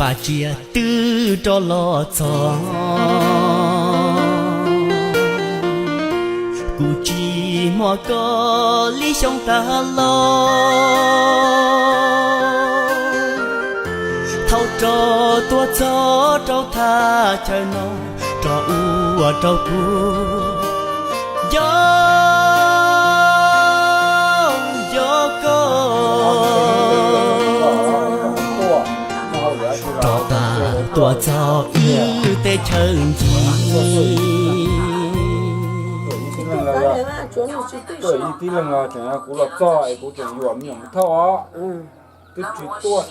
Tsiaj twb rov los txog, kuv tsis muaj koj li xyoo tas los. Thaum rov tuaj txog rau thaj chaw no, rov ua rau kuv nco nco koj. Rov tas tuaj txog wb teb chaws ncig. Tuaj ib tib leeg los tseem yog kuv los txog es kuv tseem yuam me nyuam mus thauj os. Twb tsis tuaj.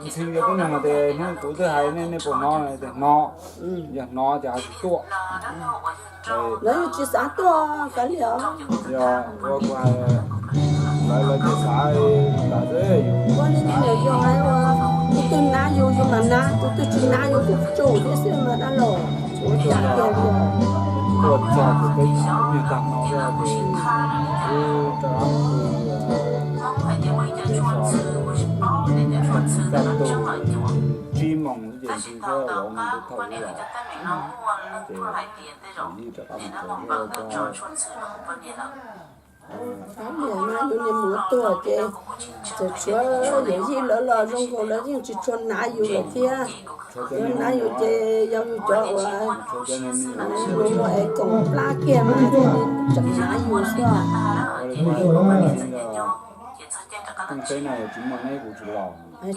Ntxhi yog tib neeg tias hnub kuv twb hais nej, nej puas hnov tias hnov, yog hnov ces ho tsis tuaj. Lawv yeej tsis xav tuaj kav liam. Yog ua kuv hais, lawv, lawv tsis xav tas xwb yus. Ua li ntawd yog hais ua, tus twg hnav yus yus mam hnav, tus twg tsis hnav yus kuj tsum thiab xwb mas dab laug. Tuaj txog tus teb chaws niag tag no, wb rov qab mus, tag tus tsib moos xwb ces ntxhi thiab vauv nkawd thauj wb los, ces yus rov qab mus tsev thiab. Kav liam mas yus niam mus tuag ces txawm tshuav yawm yij lawv los zoo nkaus lawv yeej tsis tshua hnav yus lawm thiab. Yus hnav yus ces yog yus cov uas mus es koom plab kiag mas thiaj li tseem hnav yus xwb. Teb no tsis muaj neb kuv tsis los. Muaj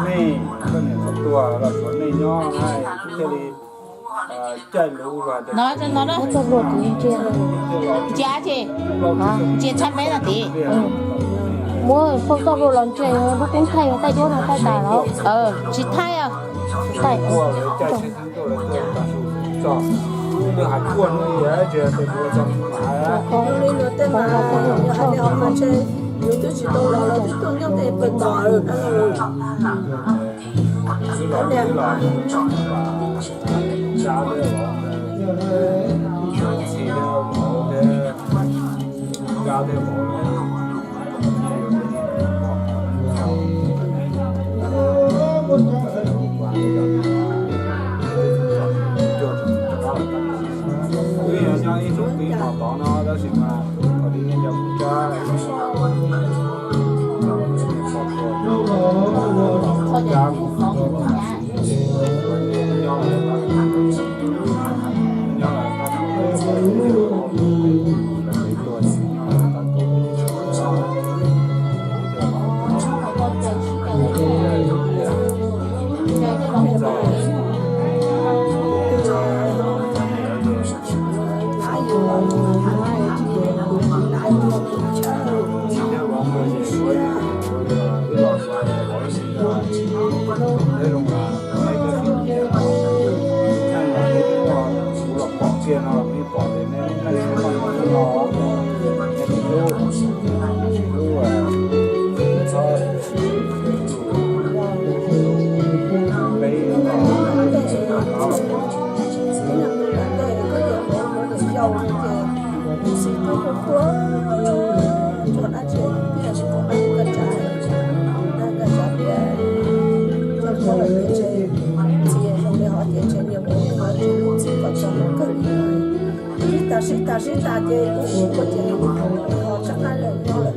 nej, koj niam txog tuag los tshuav nej nyob, thiaj li caij lub ua no, ntsia tshaj peb no tim. Muab phone txoj hlua los ntsia lub koob thaij taij duab no thaij tas los tsis thaij os. Thaij. Yus twb tsis tau los los twb tuaj nyob tej pawg tos. Wb yog nyob ib hnub pib mos tod no tab sis mas qhov li nej cov kuv cab, cab mus, nyob lawm, nyob lawm, Sib tas sib tas sib tas ces kuv ua ces ho rov qab lawm nyob lawm.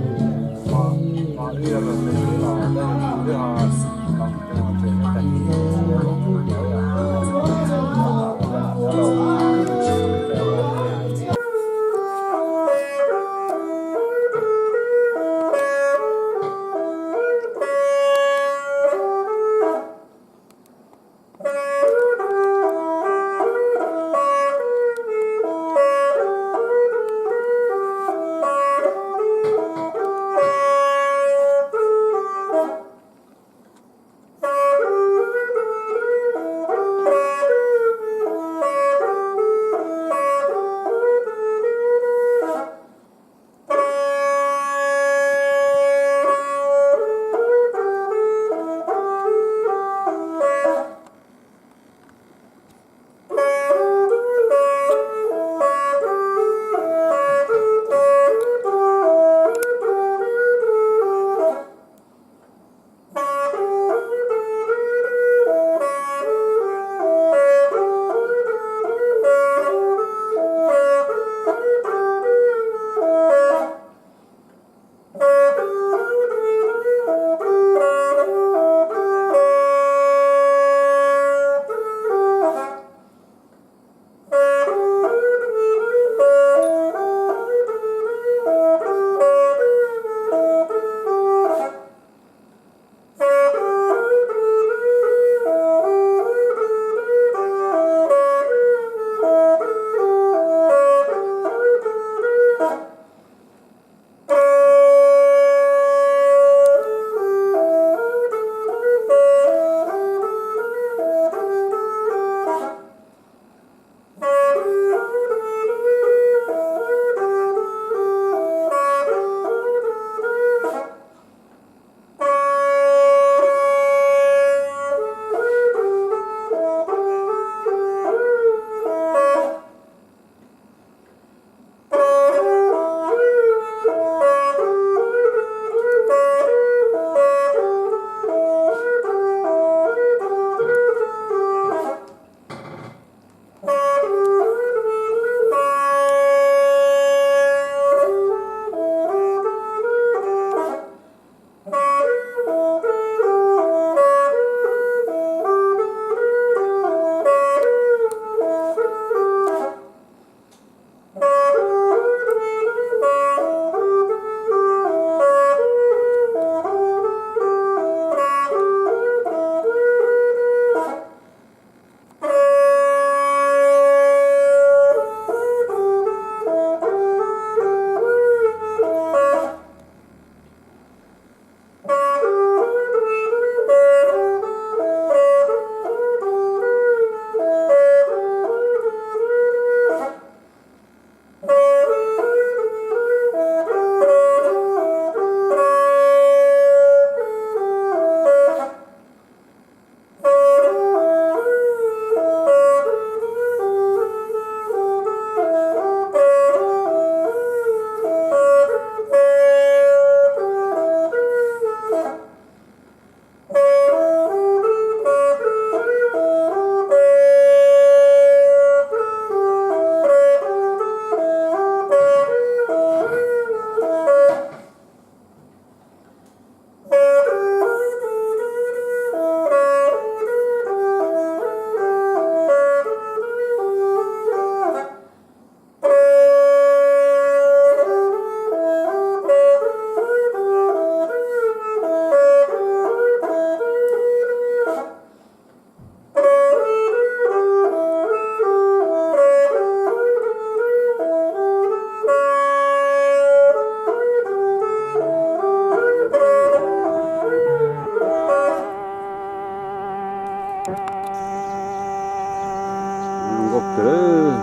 Nkauj kawg,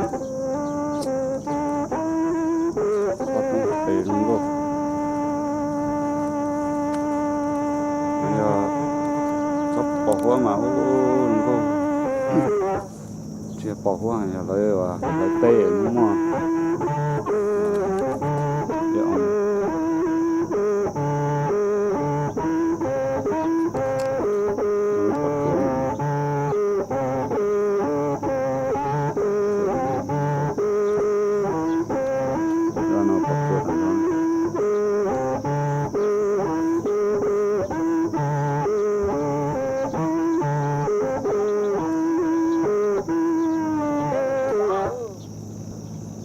pob roob pem zoo nkauj. Yog tsob pos huab mas ub zoo nkauj. Tsis yog pos huab, yog lawv, lawv teb muaj.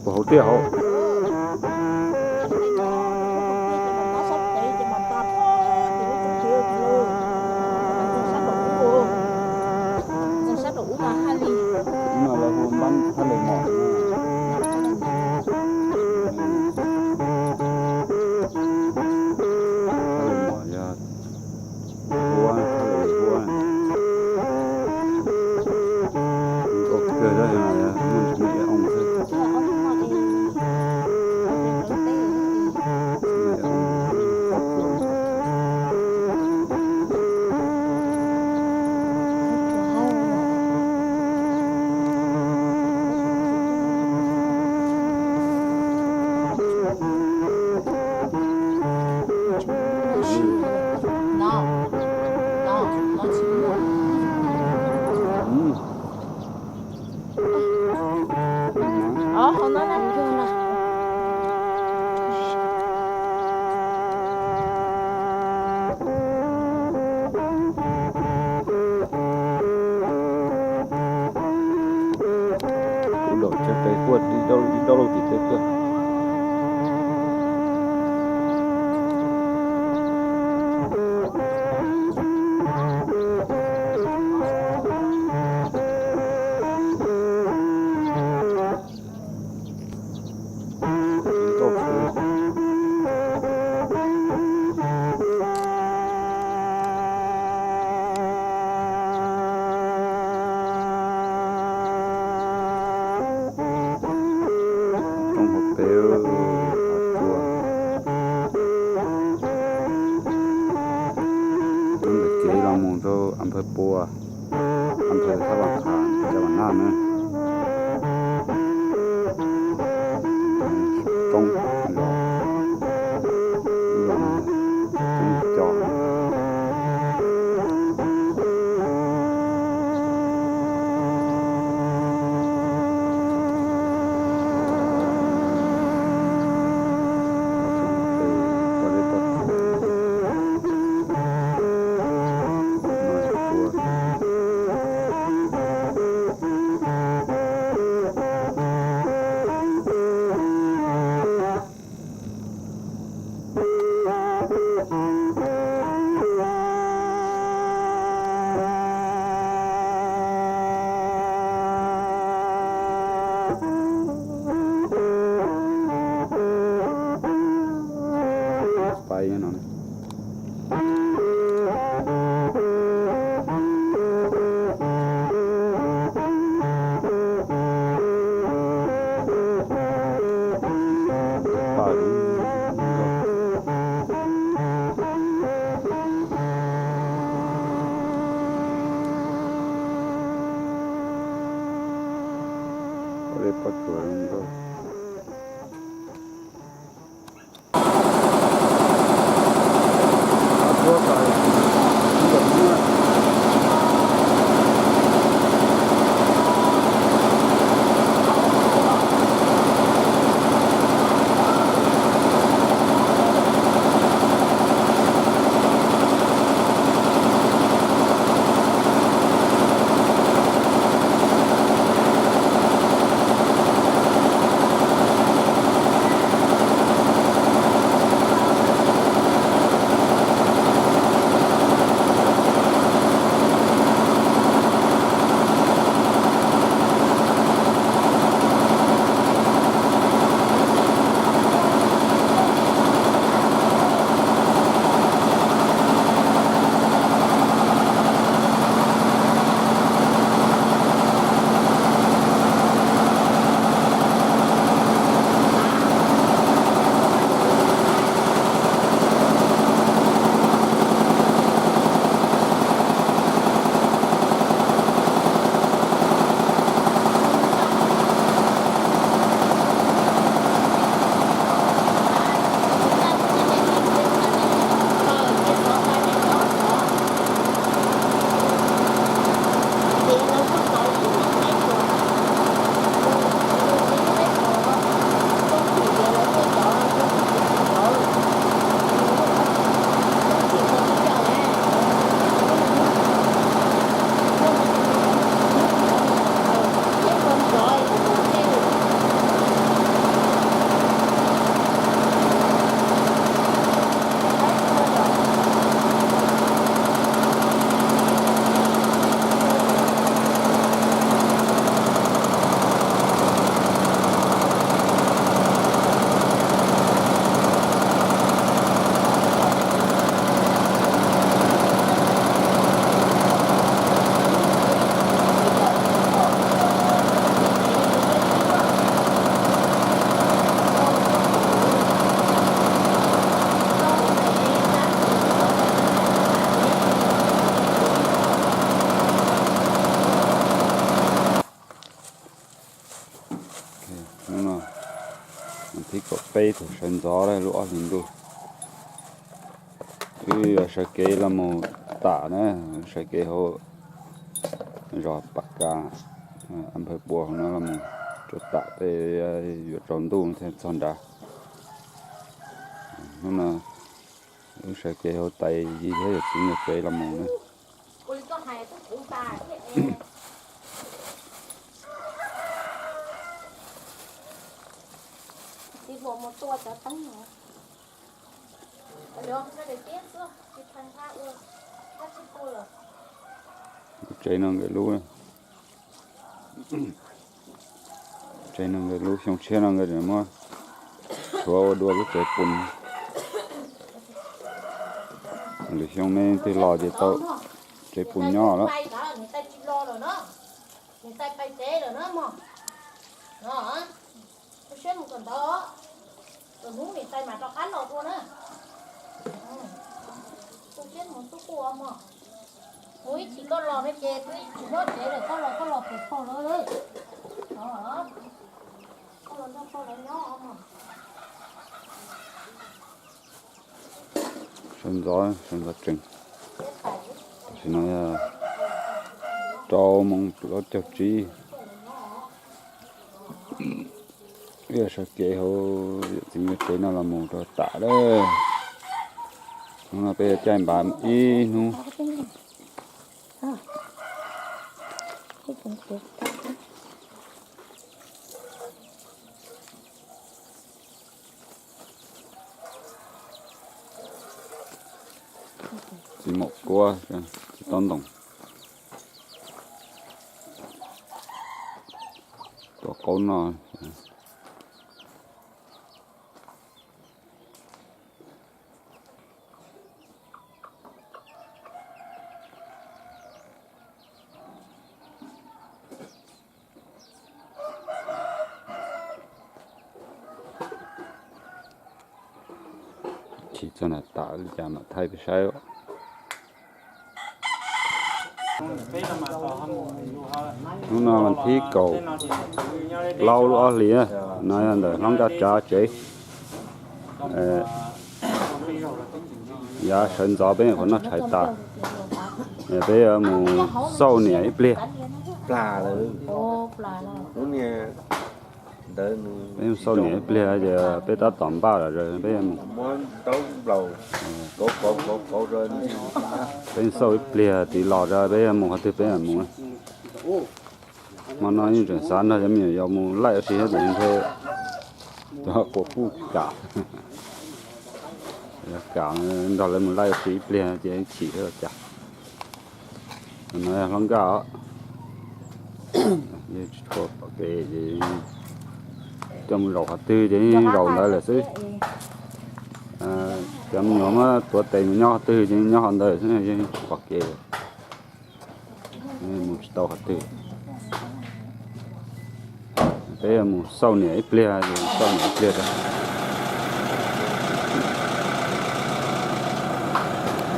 Puas hauv tiaj hauv? No lawv hu npab thaj les mom. Thaj les mom yog huab, thaj les huab. Nkauj kawg, muaj ntsis me ib oo xwb. Kuv daum tsawv tes quaj ib dauj ib dauj lauj tim tej tuaj. Roob hauv pes, hav tsua. Roob ntawm kev los mus rau a nphaw Pua, a nphaw Thab Vam Qha, Caj Vam Naj na. Roob, roob co. Pais no. Thib kaum peb thaum sawv ntxov lub ob hlis ntuj, wb yuav sawv kev los mus tam na, sawv kev hauv zos Pas Kas, Anphaw Pua hauv no los mus rau tam tej yuav tsaus ntuj thiaj txog nrad. Hnub no wb sawv kev hauv tais yig thiab yawm txiv nkawd tsev los mus na. Tsev no nkawd lub, tsev no nkawd lub, xyoo tshiab no nkawd muab tshuav ua dua lub tsev pus. Lwm xyoo nej twg los ces tau tsev pus nyob lawm. Mus ib chim koj los no ces peb tsis muab tsev lawm, koj los koj los pem pog lawv, koj los nrog pog lawv nyob mog. Sawv ntxov, sawv ntxov tsees. Tam sim no yog rau moos plaub caug tsib. Wb yuav sawv kev hauv yawm txiv nkawd tsev no los mus rau tam lawm. Hnub no peb yuav caij npav ib hnub. Txiv maum kuab, txiv taub ntoos, tua qaub no. Chim txog nram tas li cas mam thaij peb saib. Hnub no vas thib kaum plaub lub ob hlis no yog ntawm Hlob Nkaj Tsav tsev. Yav sawv ntxov peb nyuam qhuav noj tshais tas, peb yuav mus xauj niam ib pliag. Peb mus xauj niam ib pliag ces peb tab tom npaj lawm, peb yuav mus. Peb xauj ib pliag tid los rau peb yuav mus qhov twg peb mam mus. Hmo no yeej tseem xav nrog cov me nyuam yaus mus laij ua si thiab tab sis ntshe cov quas puj kam, kam nrog lawv mus laij ua si ib pliag ces chim thiab los cas. No yog Hlob Nkaj os. Tsis tshua pom kev ces coj mus zaum qhov twg ces zaum ntawd lawm xwb. Cov me nyuam muab tuav tes mus nyob qhov twg ces nyob qhov ntawd xwb, yeej tsis pom kev, mus tsis tau qhov twg. Peb mus xauj niam ib pliag, xauj niam ib pliag rau.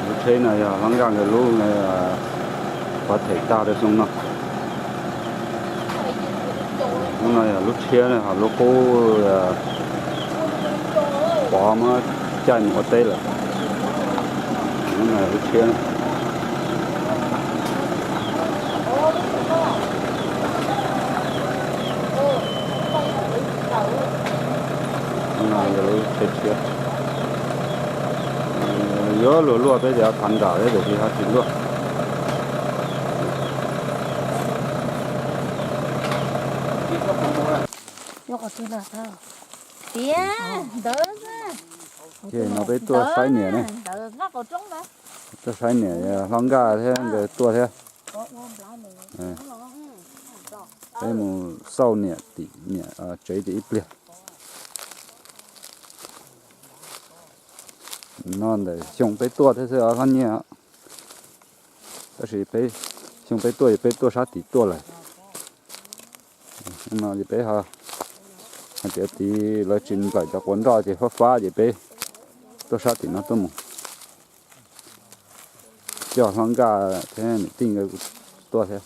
Lub tsheb no yog Hlob Nkaj nkawd lub, qhuav them tag rau xyoo no. Lub no yog lub tshiab, ho lub qub Pov muab caij mus ua teb lawm. Lub no yog lub tshiab. Lub no yog lub tsheb tshiab. Yuav luag luaj peb ces thav nram thiab tiam sis ho tsis luaj. Ces no peb tuaj saib niam ne. Tuaj saib niam, Hlob Nkaj thiab nkawd tuaj thiab. Peb mus xauj niam tim niam tsev ces ib pliag. No ntawm xyoo peb tuaj thiab xwb os Hlob Nyiaj. Tab sis peb, xyoo peb tuaj ces peb tuaj sab tid tuaj lawm. No ces peb ho hais tias tid lawv tsis nplawm cov quav nroj ces fab fab ces peb tuaj sab tim no tuaj mus. Coj Hlob Nkaj thiab niam tij nkawd tuaj thiab.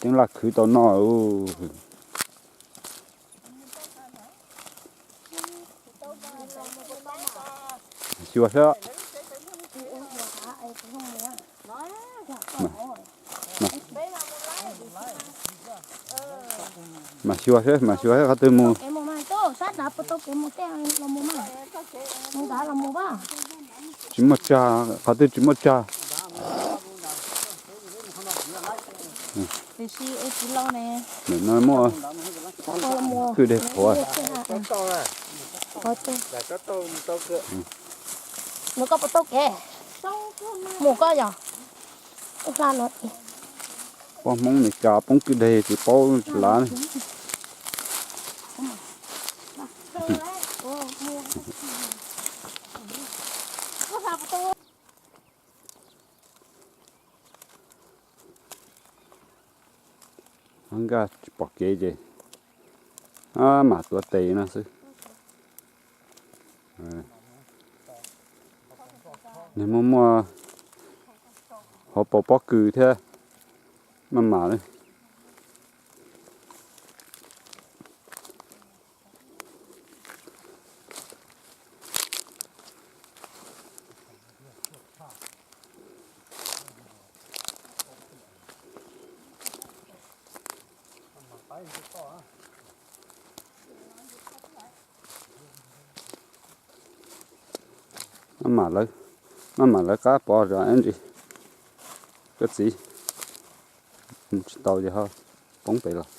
Yeej laj khwv tau noj. Xyuas xwb. Mas xyuas xwb, mas xyuas xwb qhov twg mus. Tsis muaj tsag, qhov twg tsis muaj tsag. Nim no muaj kwj deg qhuav. Mus koj yog hla no. Poj Hmoob Meskas poob kwj deg tsis paub tsis lav. Hlob Nkaj tsis pom kev ces mam tuav tes no xwb. Nws muaj muaj hauv paus pob kws thiab, maj mam li. Maj mam lawv, maj mam lawv qab pov zog ib ntsis. Koj txiv, mus tsis tau ces ho poob pem los.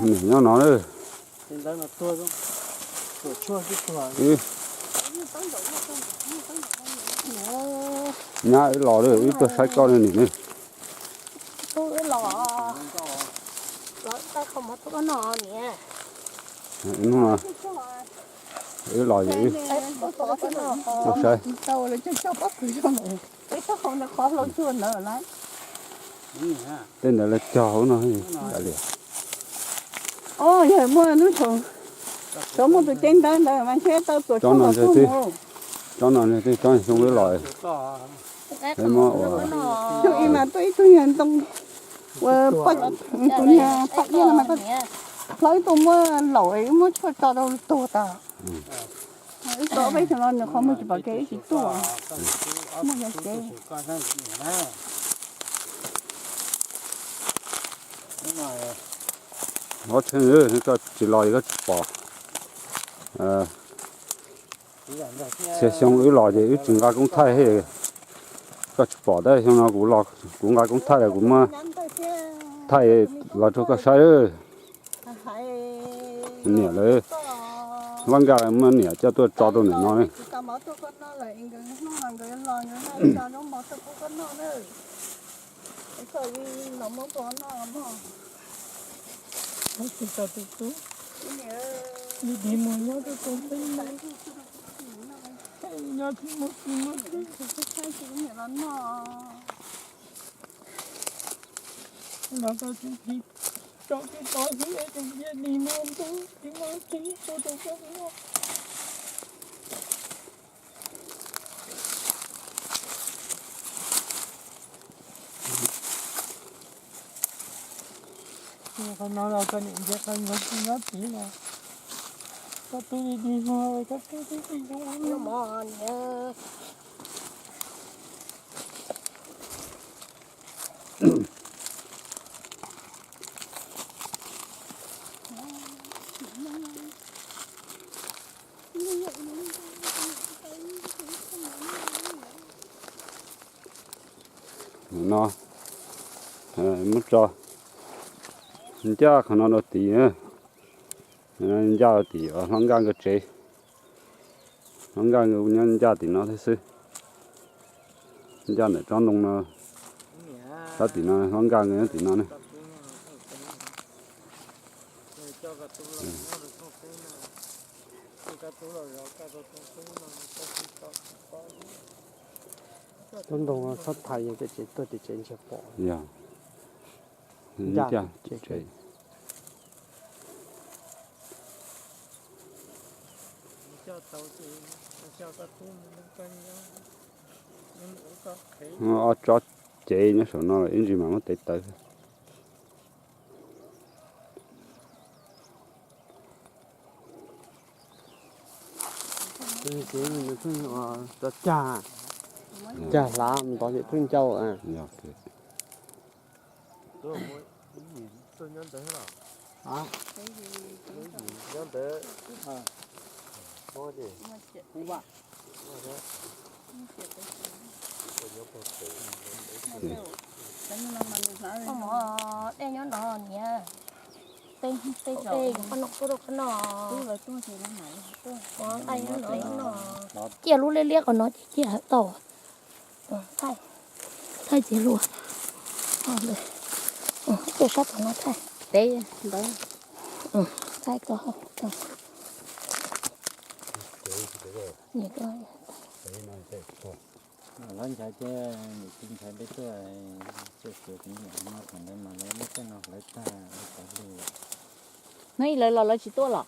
Nim nyob no lawm. Nyab wb los lawm, wb tuaj saib koj nim ne. Hnub no wb los es wb tuaj saib. Tej ntawd lawv cog hauv no ntawd li. Yog muaj hnub thaum muaj tus ceeb ntawd ntawd mas ntshe tau tuam tsob no ntawd xwb. Tsob no ntawd xwb, tsob xyoo wb los. Xyoo ib mas tuaj ib tug nyuag ntoo, ua tus nyuag paj iab no mas koj hlawv ib tug muab laum wb muab tshuaj tso rau tuag tas. Wb tau peb xyoo no nws qhov muag tsis pom kev wb tsis tuaj. Muaj yog kev. Hov tshee, koj tsis los koj tsis pom. Txhia xyoo wb los ces wb tsis nqa koob thaij, koj tsis pom tab xyoo no kuv los kuv nqa koob thaij los kuv muab thaij los rau koj saib. Niam lawv, Hlob Nkaj muab niam coj tuaj tso rau ntawm no ne. Qhov no los koj niam ntsia qhov nyob tid los koj twb dig dig hlo, koj twb dig dig zoo. No muab tso ncaj qhov no rau tid, ncaj rau tim Hlob Nkaj nkawd tsev. Hlob Nkaj nkawd nyob ncaj tim no thiab xwb. Ncaj ntawm tsob ntoo no, sab tim no Hlob Nkaj nkawd nyob tim no ne. Tsob ntoo txhob thaiv, yog cov tsev tuaj ces tsev ntshe pom. Yog, ncaj tsev. Ob tsob cev nyob saum no lawm, ib ntsis mam muab tev tawv. Cag, cag hlav ntov ces pheej ncau. Dej nyob no niam. Tej tej qhov no tuaj rau qhov no. Dej nyob no no. Ciaj lub liab liab qhov no ces ciaj tau. Thaij, thaij ces luag. Tuaj sab tom no thaij. Teb ntawd. Thaij ko. Lawv nchaiv ces nim tsis nchaiv peb tuaj, tuaj xyuas kuv niam no thaum ntawd mas lawv muab tej no hlawv tag lawv cov lus. Hnub ib lawv los lawv tsis tuaj los?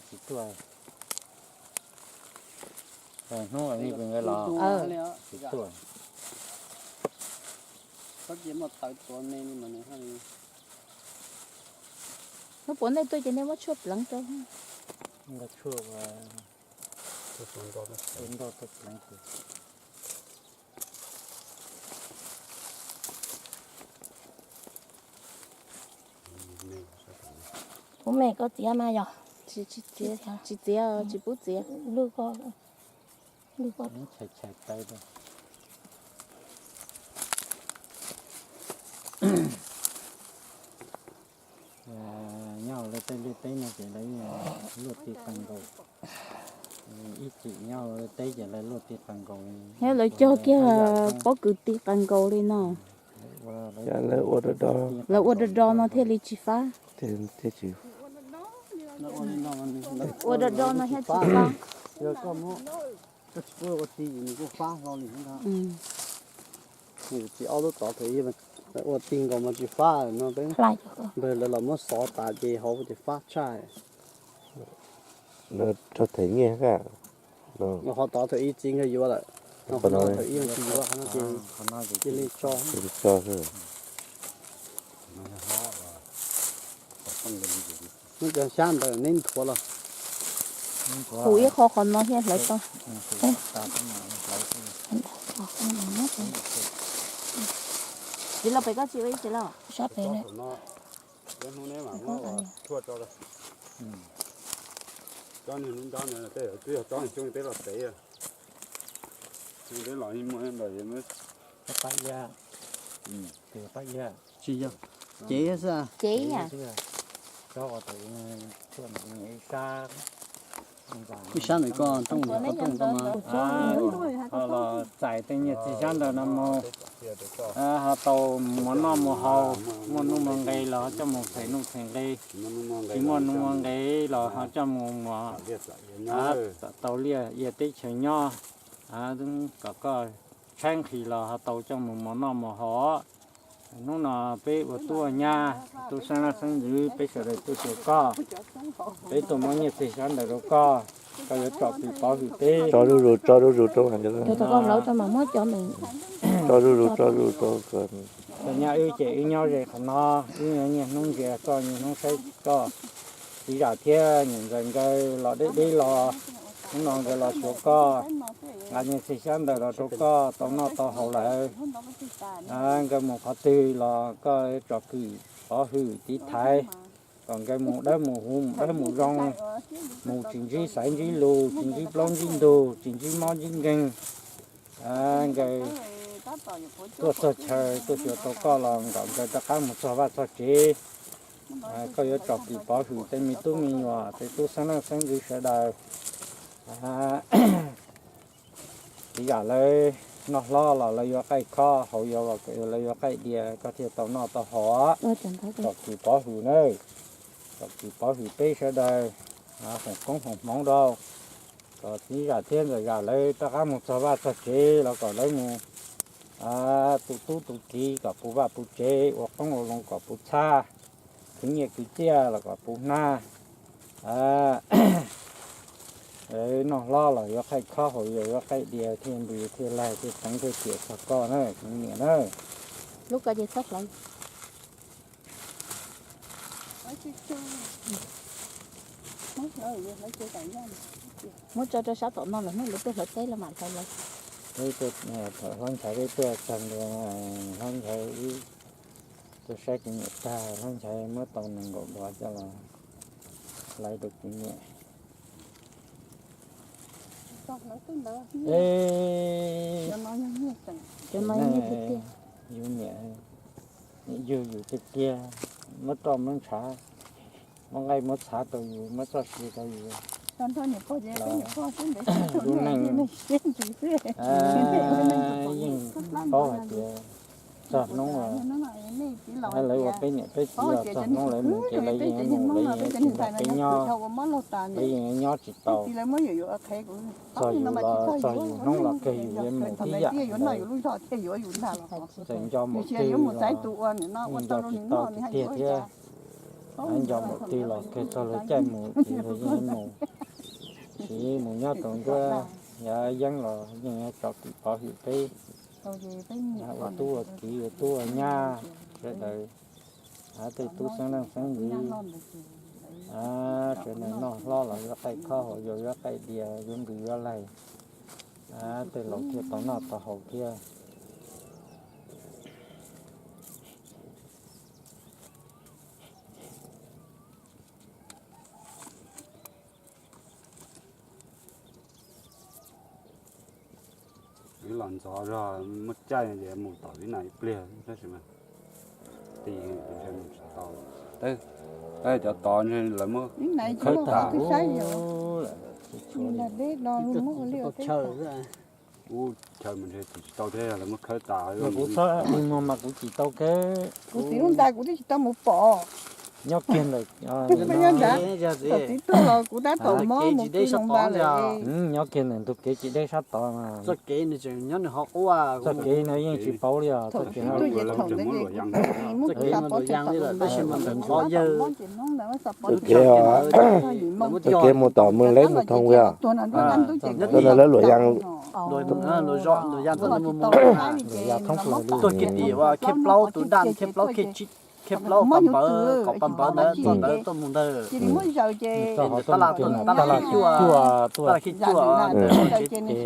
Tsis tuaj. Hnub ib pus nkawd los tsis tuaj. Hnub puav nej tuaj ces nej muab tshuaj pleev rau. Nqa tshuaj, tshuaj nroj tuaj pleev. Kuv me koj txiav mas yog. Tsis txiav, tsis pub txiav. Lwj koj, lwj koj. Nyob hauv lawv tej liaj teb no ces lawv luaj ti qees nkaus, ib txwm nyob hauv teb ces lawv luaj ti qees nkaus. Thiab lawv cog kiag pob kws ti qees nkaus li no. Lawv ua do do no thiaj li tsis fab. Ua do do no thiaj tsis fab. Koj tsis pub ua ti nws kuj fab hlo li ntag. Txiv ob lub tod thaum ub ua ti nkaus mas tsis fab no peb, npawg lawv los muab xov tas ces hauv ces fab tshaj. Rau them nyiaj thiab. Qhov tod thaum ub txiv nkawd yuav lawm, qhov no thaum ub tsis yuav, qhov no ces cia li tso. Muab cov xyab ntawd neb nthuav los. Hu ib qho qhov no thiaj hlawv tau. Txiv los pem koj tsis ua ib txiv los? Sab pem lawm. Cov niag hnub nrab no tej twb yog cov niag xyoob peb los tev. Xyoob peb los muaj ntawm pab iab, pab iab. Tsis yog, cev xwb. Cev ib yam. Cov uas ib sab, ib sab ntawm ko rooj, ko rooj ko mas. Ho los txais tej nyiaj txiag xyab ntawd no mus, ho tau mus muas noj muas haus, muaj nuj muaj nqe los ho coj mus them nuj them nqe, tsis muaj nuj muaj nqe los ho coj mus muas, tau liaj ia teb chaws nyob, kom koj tshaib nqhis los ho tau coj mus muas noj muas haus. Hnub no peb ua tub ua nyab, tub xeeb leej xeeb ntxwv, peb sawv daws tuaj xyuas koj, peb tuaj muab nyiaj txiag xyab ntawd rau koj, koj yuav tsom kwm pov hwm peb. Tso zuj zus, tso zuj zus rau, tso zuj zus, tso zuj zus rau. Txom nyab wb ces wb nyob ze qhov no, wb niaj hnub ntsia koj, niaj hnub saib koj. Txiv zam thiab niam ntxawm nkawd los deb deb los, hnub no nkawd los xyuas koj, nqa nyiaj txiag xyab ntawd los rau koj tau noj tau haus lawm. Nkawd mus qhov twg los koj tsom kwm pov hwm tiv thaiv, kom nkawd mus dawb mus huv, mus dawb mus zoo, mus tsis ntsib xaiv ntsib lus, tsis ntsib plaub ntsib ntug, tsis ntsib mob ntsib nkeeg. Nkawd tuaj txog chaw tuaj xyuas tau koj los kom nkawd rov qab mus txog vaj txog tsev. Koj yuav tsom kwm pov hwm tej me tub me nyuam, tej tub xeeb leej xeeb ntxwv sawv daws. Txiv zam lawv noj hlob los lawv yuav qaij khob, haus yuav, lawv yuav qaij diav, koj thiaj tau noj tau haus. Tsom kwm pov hwm nawb, tsom kwm pov hwm peb sawv daws, foom koob foom hmoov rau, kom txiv zam thiab ntxawm zam lawv rov qab mus txog vaj txog tsev los kom lawv mus tu tub tu kiv kom puv vaj puv tsev, ua qoob ua loo kom puv txhab, khwv nyiaj khwv txiaj los kom puv hnab. Noj hlob los yuav qaij khob haus, yuav qaij diav thiaj npws thiaj laig thiaj teev thiaj ciam txog koj na, kuv niam na. Lub ko ces txhob hlawv. Muab tso rau sab tom no los hnub lawv tuaj hlawv teb los mam hlawv lawv. Peb tuaj, thaum hlob Nchaiv peb tuaj tag nrho, hlob Nchaiv wb tuaj saib kuv niam tag, hlob Nchaiv muab tau nees nkaum duav coj los hlawv rau kuv niam. Yus niam, niam yug yus tiag tiag, muab roj muab ntshav, muab nqaij muab txhav rau yus, muab txoj sia rau yus. Lub neej yeej paub hais tias txog hnub lawv ua peb niam peb txiv los txog hnub lawv mus ces lawv yeej mus, lawv yeej tsis nrog peb nyob, peb yeej nyob tsis tau. Txog yus los txog yus hnub los kawg yus yuav mus tib yam ntawd. Txawm nco mus twg los nco tsis tau tiag tiag thiab. Nco mus twg los kawg txog lawv caij mus ces lawv yeej mus. Tsis mus nyob rau nruab yav yeeb los yeej tso kwm pov hwm peb. Ua tub ua kiv ua tub ua nyab sawv daws, tej tub xeeb leej xeeb ntxwv, sawv daws noj hlob los yuav qaij khob haus, yuav yuav qaij diav, yuav npws yuav laig, tej laus thiaj tau noj tau haus thiab. Wb los ntxov zog muaj caij ces mus tom Vib Nais ib pliag tab sis mas ti ntshe mus tsis tau. Cov tod ntshe lawv muab khawb tas. Ub, chaw mas ntshe tiv tsis tau thiab, lawv muab khawb tas. Kuv txhob ua no mas kuv tiv tau kawg. Kuv tiv lub ntais kuv twb tsis tau mus pom. Nyob kiag ntawm, nyob ntawm, thaum txiv tuag los kuv tab tom mob mus kwv noog npas lawm. Nyob kiag ntawm ntug kev tsis deb sab tod mas. Txoj kev nws tseem nyob nws hauv qub, txoj kev no yeej tsis paub li os. Thaum txiv tuag ces thaum ntawd ces kuv tig muab kuv xa pov tseg tom lub npas. Txoj kev, txoj kev mus tom Mws Leb mus Thoo li os. Tuag no lawv luam yas, luam yas thoob plaws li. Tuag kiag tim uas khej plaub tus daj, khej plaub, khej plaub qab npawv, qab npawv ntawd, ntawd tuaj mus ntawd. Tab laj, tab laj khej cuaj, tab laj khej cuaj,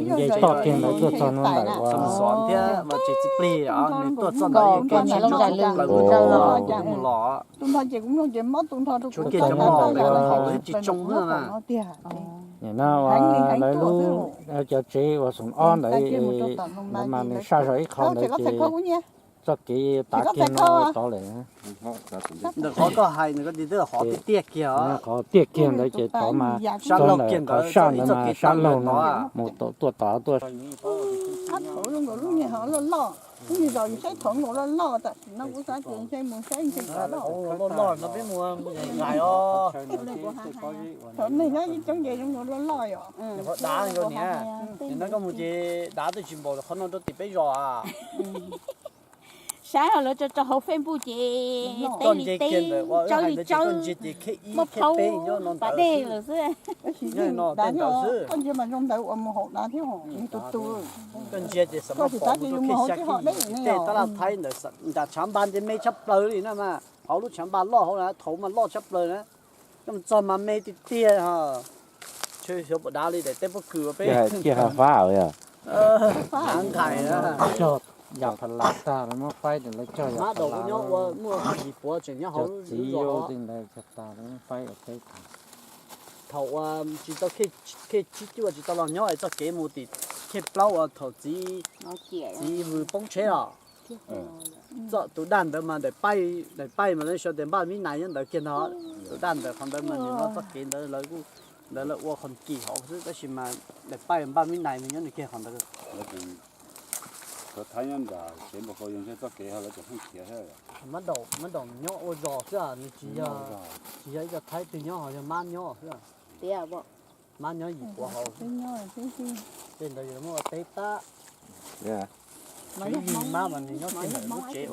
nce toj kiag ntawd tuaj txog no ntawm uas xov thiab mas tsev txiv plig, nws tuaj txog ntawd kev tsis nrov plaws mus los. Tshuav kiag cov mos haus tsis tsoo xwb. Nim no lawv lub, cov tsev uas xoom ob ntawd, ntawd mas nws saj zog ib qho ntawd ces txoj kev tav kiag no tod lawm. Ntawm qhov koj hais, qhov tiaj kiag, qhov tiaj kiag ntawd ces tod mas, qhov saj ntawd mas sab laug no mus tuaj tod tuaj. Loj loj no peb mus nqais os. Thaum neeg nyob ib coob ces zoo nkaus loj loj yom. Dav zoo niam, nim no koj mus ces dav twb tsis npaum qhov no rau tim peb zos a. Saib lawv tso rau hauv Facebook ces teb li teb, tsawb li tsawb, muab plaub pas dej lawm xwb. Koj ntsia mas zoo ntawd uas mus haum dav thiab, tus tus. Koj ntsia ces xav muab pom mus rau khej xya khej yim tim tej tab laj Thaib ntawd, nram tshav npas ntshe me tshaj plaws li na mas, hauv lub tshav npas loj hauv na, thaum mas loj tshaj plaws na. Koj mus txog mas me tiag tiag. Ntshe xyov puas dav li daim teb pob kws peb. Cog yam pha las tag lawv muab faib, lawv cog yam pha las. Muaj yim puav tseem nyob hauv lub zos. Thaum uas tsis tau khej tsib cuaj tsis tau los nyob es txoj kev mus tim khej plaub uas thaum txiv, txiv vwm poob tsheb os. Txoj tus daj ntawd mas daim paib, daim paib mas lawv sau tias npaj vib nais nyob ntawd kiag ntag. Tus daj ntawd qhov ntawd mas nim no txoj kev ntawd lawv kuj, ntawd lawv ua qhov kis hauv xwb tab sis mas daim paib npaj vib nais nws nyob nws kiag qhov ntawd. Cov Thaib nyob nram tsev npau hau yog ntshe txoj kev ho lawv cov pheej khiav thiab. Mab daum nyob ua zos xwb, nws tsis yog, tsis yog ib co Thaib twg nyob, ho yog mab nyob xwb. Mab nyob yim puav hauv. Tej ntawd yog muaj ua teb tab. Twb yog mab mas nws nyob kiag ntawm lub tsev,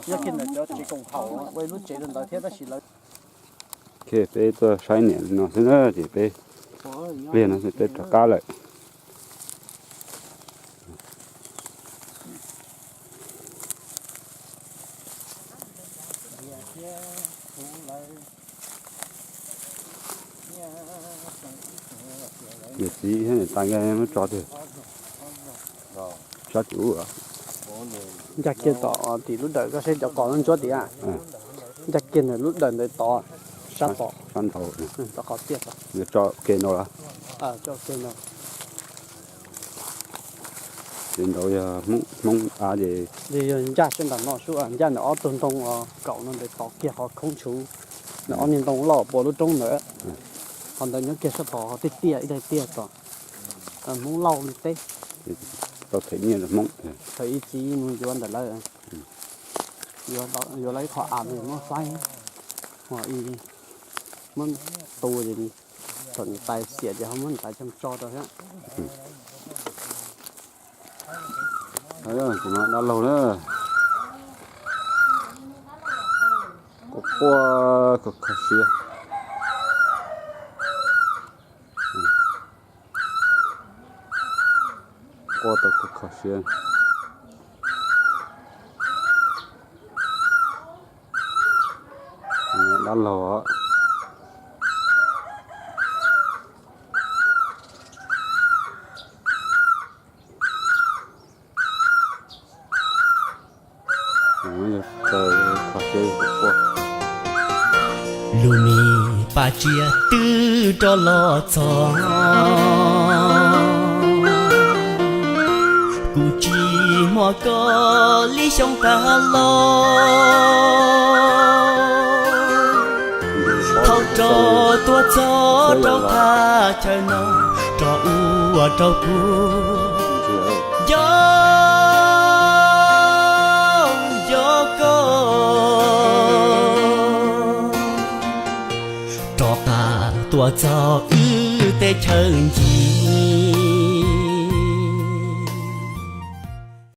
nyob kiag ntawm cov tsev koom haum ua lub tsev rau ntawd thiab tab sis lawv. Peb tuaj saib niam li no xwb na ces peb Pliag no peb rov qab lawm. Niam txiv thiab niam tais nkawd muab tso twg? Sab tim ub. Ncaj kiag tom tim lub dawm, koj saib cov qos ntsuab tim. Ncaj kiag ntawm lub dawm ntawd tod, sab tod. Sab nraud. Tod qhov tiaj tod. Yuav tso ke nraud los? Tso ke nraud. Ces nraud yog Hmoob, Hmoob av ces. Yog ncaj sab nram no sub, ncaj ntawm ob tug ntoo kaum no ntawd tod kiag qhov khoob tshuv. Ntawm ob niag ntoo loj puas lub roob ntawd. Qhov ntawd nyob kiag sab tod, qhov tiaj tiaj ib daim tiaj tod. Hmoob Lauj li teb. Tau them nyiaj rau Hmoob. Thaum ub txiv mus yuav ntawm lawv, yuav lawv ib qho av muab faib, muab tu, thaum niam tais xiam ces ho muab niam tais coj tso rau thiab. Dab laug na, quaj quaj kho kho siab. Quaj tau kho kho siab. Dab laug os. Lub me paj tsiab twb rov los txog, kuv tsis hmo koj li xyoo tas los. Thaum rov tuaj txog rau thaj chaw no, rov ua rau kuv nco nco koj. Rov qab tuaj txog wb teb chaws ncig,